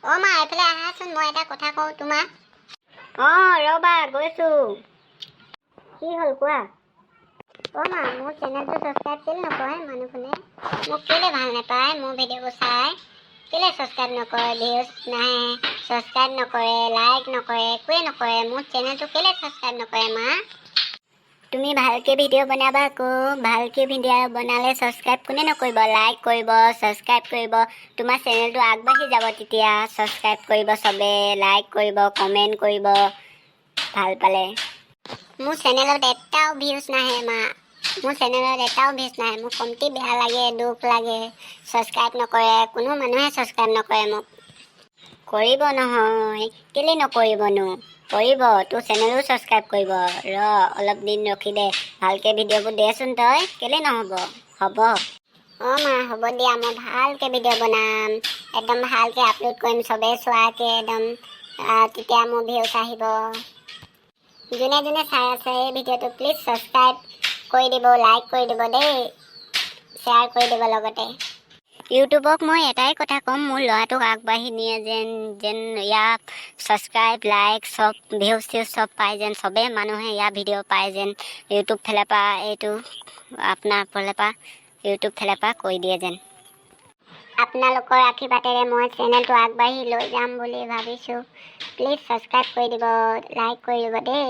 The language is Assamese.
অ' মা, এইফালে আহাচোন, মই এটা কথা কওঁ তোমাক। অঁ, ৰ'বা, গৈছোঁ। কি হ'ল, কোৱা। অ' মা, মোৰ চেনেলটো ছাবস্ক্ৰাইব কেলৈ নকৰে মানুহখনে? মোক কেলৈ ভাল নাপায়? মোৰ ভিডিঅ'বোৰ চাই কেলৈ ছাবস্ক্ৰাইব নকৰে? ভিউজ নাহে, ছাবস্ক্ৰাইব নকৰে, লাইক নকৰে, একোৱেই নকৰে। মোৰ চেনেলটো কেলৈ ছাবস্ক্ৰাইব নকৰে মা? তুমি ভালকৈ ভিডিঅ' বনাবা আকৌ। ভালকৈ ভিডিঅ' বনালে ছাবস্ক্ৰাইব কোনে নকৰিব? লাইক কৰিব, ছাবস্ক্ৰাইব কৰিব। তোমাৰ চেনেলটো আগবাঢ়ি যাব তেতিয়া। ছাবস্ক্ৰাইব কৰিব চবে, লাইক কৰিব, কমেণ্ট কৰিব ভাল পালে। মোৰ চেনেলত এটাও ভিউজ নাহে মা। মোৰ চেনেলত এটাও ভিউজ নাহে। মোক কমটি বেয়া লাগে, দুখ লাগে। ছাবস্ক্ৰাইব নকৰে, কোনো মানুহে ছাবস্ক্ৰাইব নকৰে মোক। কৰিব নহয়, কেলৈ নকৰিবনো? কৰিব, তোৰ চেনেলো ছাবস্ক্ৰাইব কৰিব। ৰ, অলপ দিন ৰখি দে। ভালকৈ ভিডিঅ'বোৰ দেচোন তই। কেলৈ নহ'ব? হ'ব। অঁ মা, হ'ব দিয়া। মই ভালকৈ ভিডিঅ' বনাম, একদম ভালকৈ আপলোড কৰিম, চবেই চোৱাকৈ একদম। তেতিয়া মোৰ ভিউজ আহিব। যোনে যোনে চাই আছে এই ভিডিঅ'টো, প্লিজ ছাবস্ক্ৰাইব কৰি দিব, লাইক কৰি দিব দেই, শ্বেয়াৰ কৰি দিব লগতে। ইউটিউবক মই এটাই কথা ক'ম, মোৰ ল'ৰাটোক আগবাঢ়ি নিয়ে যেন, যেন ইয়াক ছাবস্ক্ৰাইব, লাইক, চব ভিউজ চিউজ চব পায় যেন, চবেই মানুহে ইয়াৰ ভিডিঅ' পায় যেন। ইউটিউব ফালৰ পৰা, এইটো আপোনাৰ ফালৰ পৰা, ইউটিউব ফালৰ পৰা কৰি দিয়ে যেন। আপোনালোকৰ আশীৰ্বাদেৰে মই চেনেলটো আগবাঢ়ি লৈ যাম বুলি ভাবিছোঁ। প্লিজ ছাবস্ক্ৰাইব কৰি দিব, লাইক কৰি দিব দেই।